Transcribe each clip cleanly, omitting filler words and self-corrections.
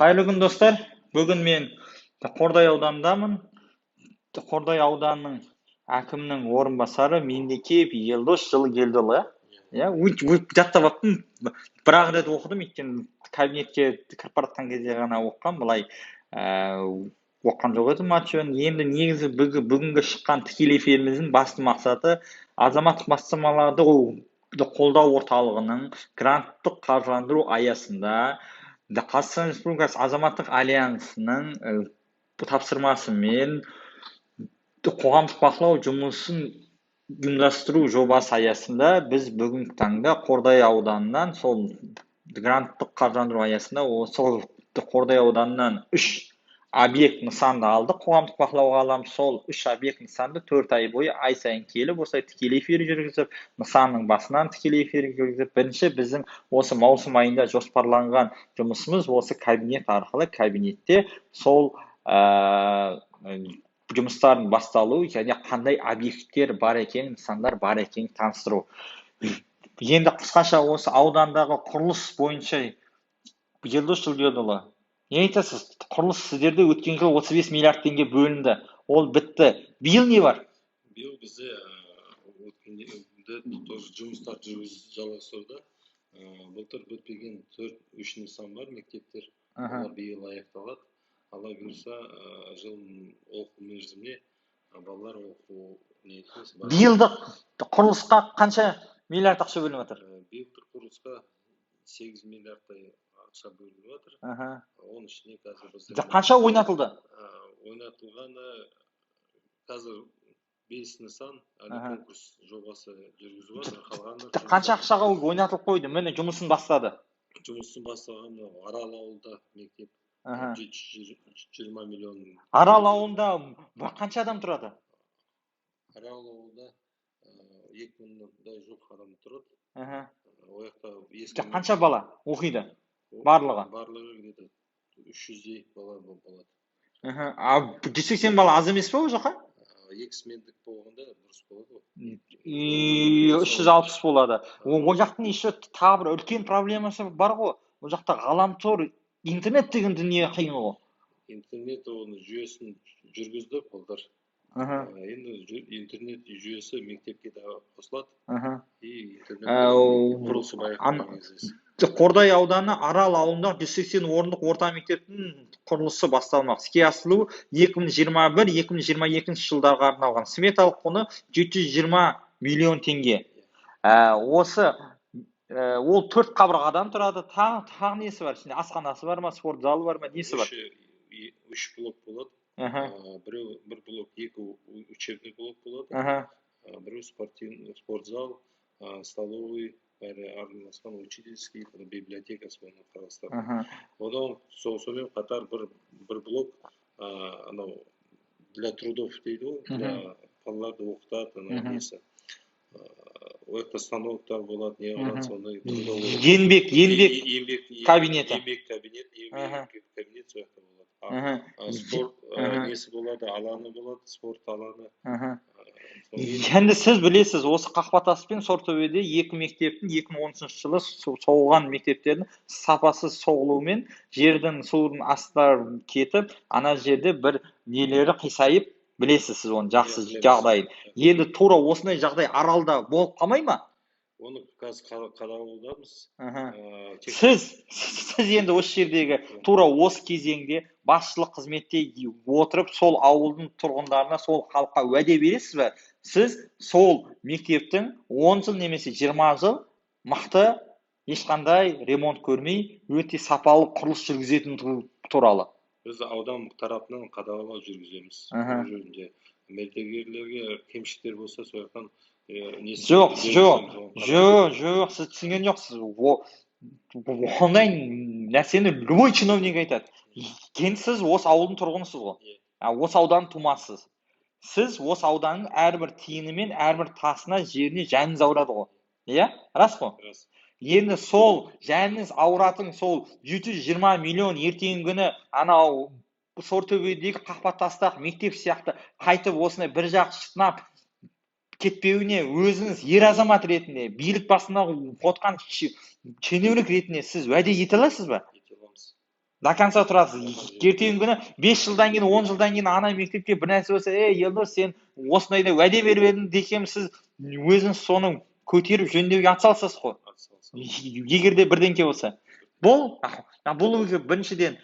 Қайырлы күн, достар! Бүгін мен Қордай ауданындамын. Қордай ауданының әкімінің орынбасары Меңдекеев Елдос Жылгелдіұлы. Иә, жаттап алыппын, бір ақ рет оқыдым, өйткені кабинетке кіріп бара жатқан кезде ғана оқығанмын, былай оқыған жоқ едім аты жөнін. Енді негізі бүгінгі шыққан тікелей эфиріміздің басты мақсаты азаматтық бастамаларды қолдау орталығының гранттық қаржыландыру аясында Қазақстан Республикасы Азаматтық альянсының тапсырмасымен қоғамдық бақылау жұмысын ұйымдастыру жобасы аясында біз бүгінгі таңда Қордай ауданынан сол гранттық қаржыландыру аясында сол Қордай ауданынан 3 объект нысанды алдық, қоғамдық бақылауға аламыз. Сол 3 объект нысанды 4 ай бойы ай сайын келіп, осылай тікелей эфир жүргізіп, нысанның басынан тікелей эфир жүргізіп, бірінші біздің осы маусым айында жоспарланған жұмысымыз осы кабинет арқылы кабинетте сол жұмыстардың басталуы және қандай объекттер бар екенін, нысандар бар екенін таныстыру. Енді қысқаша осы аудандағы құрылыс бойынша, Елдос Жылгелдіұлы, не айтасыз? Құрылыс сіздерде өткен жылы 35 миллиард теңге бөлінді, ол бітті. Биыл не бар? Биыл бізде өткенде тоже жұмыстар жалғасуда. Былтыр бітпеген 4-3 нысан бар мектептер, олар биыл аяқталады. Алла бұйырса, жылдың оқу мерзіміне балалар оқу. Биылдық құрылысқа қанша миллиард ақша бөлініп жатыр? Биылдық құрылысқа 8 миллиардтай ақша бөлініп жатыр. Оның ішіне қазір бізде қанша ойнатылды? Ойнатылғаны қазір 5 нысан, әлі конкурс жобасы жүргізіп жатыр. Қалғаны қанша ақшаға ойнатылып қойды? Міне, жұмысын бастады. Жұмысын бастаған мынау Арал ауылында мектеп 720 миллион. Арал ауылында қанша адам тұрады? Арал ауылында 2000-дай жуық адам тұрады. Ол жақта қанша бала оқиды? Барлығы? Барлығы где-то 300-дей бала болады. А 180 бала аз емес па ол жаққа? Екі смендік болғанда дұрыс болады ғой. 360 болады. Ол жақтың еще тағы бір үлкен проблемасы бар ғой. Ол жақта ғаламтор, интернет деген дүние қиын ғой. Интернет, оның жүйесін жүргіздік былтыр. Енді интернет жүйесі мектепке де қосылады. И интернет құрылысы аяқталған кезде. Қордай ауданы Арал ауылында 180 орындық орта мектептің құрылысы басталмақ. Іске асырылу 2021-2022 жылдарға арналған. Сметалық құны 720 миллион теңге. Осы ол 4 қабырғадан тұрады. Тағы несі бар? Ішінде асханасы бар ма, спорт залы бар ма, несі бар? 3 блок болады. Бір блок, 2 учебный блок болады. Біреу спортзал, столовый, бәрі арналасқан, учительский, библиотека соны қарастырды. Одан сонымен қатар бір блок анау для трудов дейді ғой, для балаларды оқытады, анау несі. Ол жақта станоктар болады, не қылады, сондай. Еңбек кабинеті. Еңбек кабинет, еңбек кабинет сол жақта болады. Спорт несі болады, алаңы болады, спорт алаңы. Енді сіз білесіз, осы Қақпатас пен Сортөбеде екі мектептің 2013 жылы соғылған мектептердің сапасыз соғылуымен жердің, судың астары кетіп, ана жерде бір нелері қисайып, білесіз сіз оның жақсы жағдайын. Енді тура осындай жағдай Аралда болып қалмай ма? Оны қазір қадағалаудамыз. Сіз енді осы жердегі тура осы кезеңде басшылық қызметте отырып, сол ауылдың тұрғындарына, сол халыққа уәде бересіз бе? Сіз сол мектептің 10 жыл немесе 20 жыл мықты, ешқандай ремонт көрмей, өте сапалы құрылыс жүргізетін туралы. Біз аудан тарапынан қадағалау жүргіземіз. Бұл жөнінде мердігерлерге кемшіліктер болса, сол жақтан Жоқ, сіз түсінген жоқсыз. Ондай нәрсені любой чиновник айтады. Енді сіз осы ауылдың тұрғынысыз ғой. Осы ауданның тумасысыз. Сіз осы ауданның әрбір тиыны мен әрбір тасына, жеріне жаныңыз ауырады ғой. Иә? Рас қой? Рас. Енді сол жаныңыз ауыратын сол 720 миллион ертеңгі күні анау Сортөбедегі Қақпатастағы мектеп сияқты қайтып осындай бір жақ шытынап кетпеуіне өзіңіз ер азамат ретінде, билік басында отқан шенеунік ретінде сіз уәде ете аласыз ба? Ете аламыз. До конца тұрасыз. Ертеңгі күні 5 жылдан кейін, 10 жылдан кейін ана мектепке бір нәрсе болса, ей, Елдос, сен осындайда уәде беріп едің десем, сіз өзіңіз соны көтеріп жөндеуге атсалысасыз ғой. Егер де бірдеңке болса. Бұл біріншіден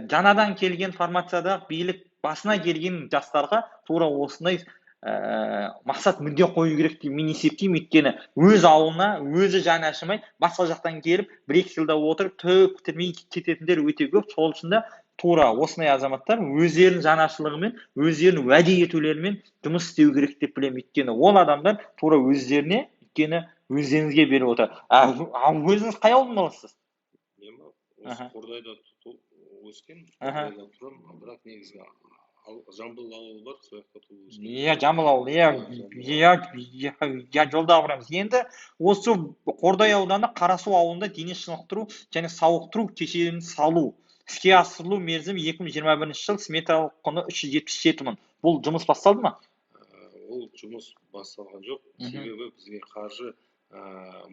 жаңадан келген формацияда билік басына келген жастарға тура осындай мақсат мүдде қою керек деп мен есептеймін. Өйткені өз ауылына өзі жаны ашымай басқа жақтан келіп 1-2 жылда отырып түк бітірмей кететіндер өте көп. Сол үшін де тура осындай азаматтар өздерінің жанашырлығымен, өздерінің уәде етулерімен жұмыс істеу керек деп білемін. Өйткені ол адамдар тура өздеріне, өйткені өздеріңізге беріп отыр. Өзіңіз қай ауылдың баласысыз? Мен осы Қордайда өскен, Қордайда тұрамын, бірақ негізгі Жамбыл ауылы бар, сол жақта туып өскен. Иә, Жамбыл ауылы, иә, иә, жолда барамыз. Енді осы Қордай ауданы Қарасу ауылында дене шынықтыру және сауықтыру кешенін салу іске асырылу мерзімі 2021 жыл, сметалық құны 377 мың. Бұл жұмыс басталды ма? Ол жұмыс басталған жоқ, себебі бізге қаржы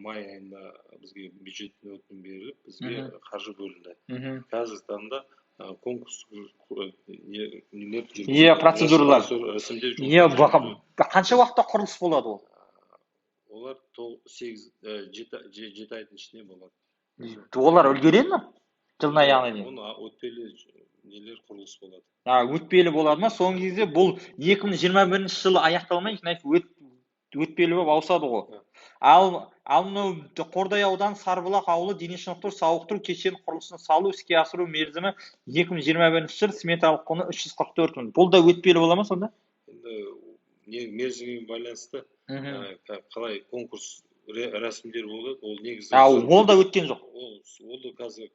май айында бізге бюджеттен өтінім беріліп, бізге қаржы бөлінді. Қазіргі таңда конкурс нелер жүргізілді. Процедуралар. Қанша уақытта құрылыс болады ол? Олар 7 айдың ішінде болады. Олар үлгереді ме? Жылдың аяғына дейін? Оны өтпелі нелер құрылыс болады. Өтпелі болады ма? Соңғы кезде бұл 2021 жылы аяқталмай, өтпелі болып ауысады ғой. Ал мынау Қордай ауданы Сарыбұлақ ауылы дене шынықтыру сауықтыру кешенін құрылысын салу іске асыру мерзімі 2021 жыл, сметалық құны 344 мың. Бұл да өтпелі бола ма сонда? Енді мерзімге байланысты қалай конкурс рәсімдер болады, ол негізі. Ол да өткен жоқ. Ол да қазір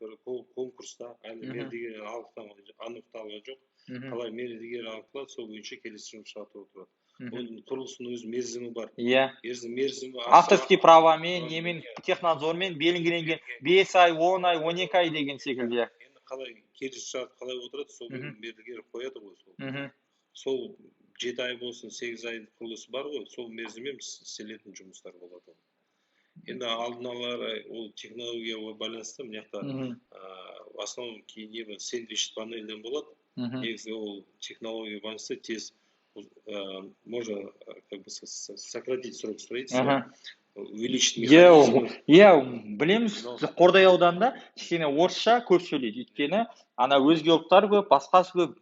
конкурста әлі мердігер анықталған жоқ. Қалай мердігер анықталады, сол бойынша келесі жұмыс шарты отырады. Оның құрылысының өз мерзімі бар. Иә. Мерзімі авторский правамен, немен, технадзормен белгіленген 5 ай, 10 ай, 12 ай деген секілді. Енді қалай келісімшарт қалай отырады, сол мердігер қояды ғой сол. Сол 7 ай болсын, 8 ай құрылысы бар ғой, сол мерзіммен істелетін жұмыстар болады. Енді алдын ала ол технологияға байланысты мына жақта в основном кейінгі сэндвич панельден болады. Негізі ол технология байланысты тез можно как бы сократить срок строительства, увеличить механизм. Иә, білеміз, Қордай ауданында кішкене орысша көп сөйлейді, өйткені ана өзге ұлттар көп, басқасы көп.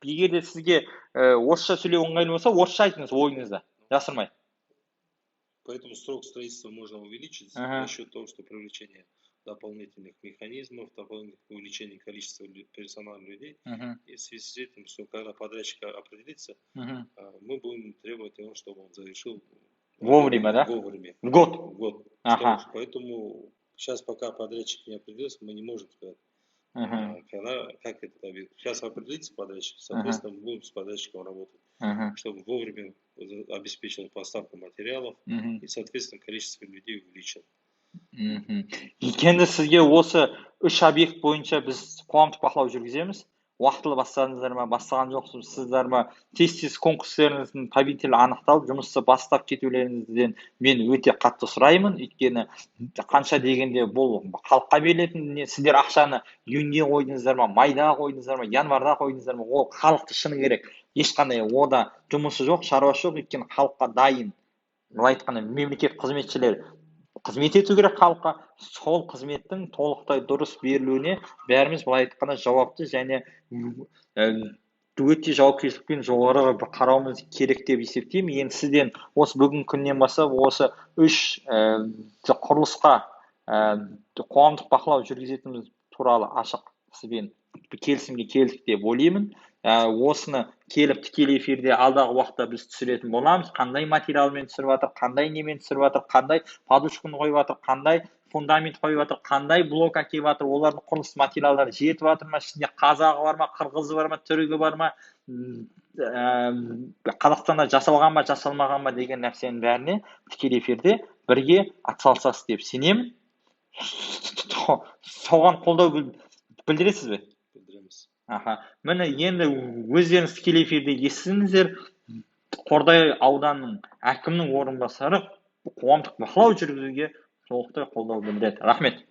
Егер де сізге орысша сөйлеу ыңғайлы болса, орысша айтыңыз ойыңызды, жасырмай. Поэтому срок строительства можно увеличить за счет того, что привлечение дополнительных механизмов, дополнительных увеличение количества персонала людей. И в связи с этим, что когда подрядчик определится, мы будем требовать его, чтобы он завершил вовремя, да? Вовремя. В год? В год. Поэтому сейчас, пока подрядчик не определился, мы не можем сказать, когда, как это объект. Сейчас определится подрядчик, соответственно, мы будем с подрядчиком работать, чтобы вовремя обеспечил поставку материалов и, соответственно, количество людей увеличил. Енді сізге осы 3 объект бойынша біз қоғамдық бақылау жүргіземіз. Уақытылы бастадыңыздар ма, бастаған жоқсыздар ма, тез-тез конкурстеріңіздің победителі анықталып, жұмысты бастап кетулеріңізден мен өте қатты сұраймын. Өйткені қанша дегенде бұл халыққа берілетін не, сіздер ақшаны июньде қойдыңыздар ма, майда қойдыңыздар ма, январда қойдыңыздар ма, ол халықты шыны керек. Ешқандай ода жұмысы жоқ, шаруасы жоқ, өйткені халыққа дайын. Былай айтқанда, мемлекет қызметшілері қызмет ету керек халыққа, сол қызметтің толықтай дұрыс берілуіне бәріміз былай айтқанда жауапты және өте жауапкершілікпен жоғары қарауымыз керек деп есептеймін. Енді сізден осы бүгінгі күннен бастап осы 3 құрылысқа қоғамдық бақылау жүргізетініміз туралы ашық сізбен келісімге келдік деп ойлаймын. Осыны келіп тікелей эфирде алдағы уақытта біз түсіретін боламыз. Қандай материалмен түсіріп жатыр, қандай немен түсіріп жатыр, қандай подушканы қойып жатыр, қандай фундамент қойып жатыр, қандай блок әкеліп жатыр, олардың құрылыс материалдары жетіп жатыр ма, ішінде қазағы бар ма, қырғызы бар ма, түрігі бар ма, Қазақстанда жасалған ба, жасалмаған ба деген нәрсенің бәріне тікелей эфирде бірге атсалысасыз деп сенемін. Соған қолдау білдіресіз бе? Білдіреміз. Міне енді өздеріңіз тікелей эфирде естідіңіздер, Қордай ауданының әкімінің орынбасары қоғамдық бақылау жүргізуге толықтай қолдау білдіреді. Рахмет.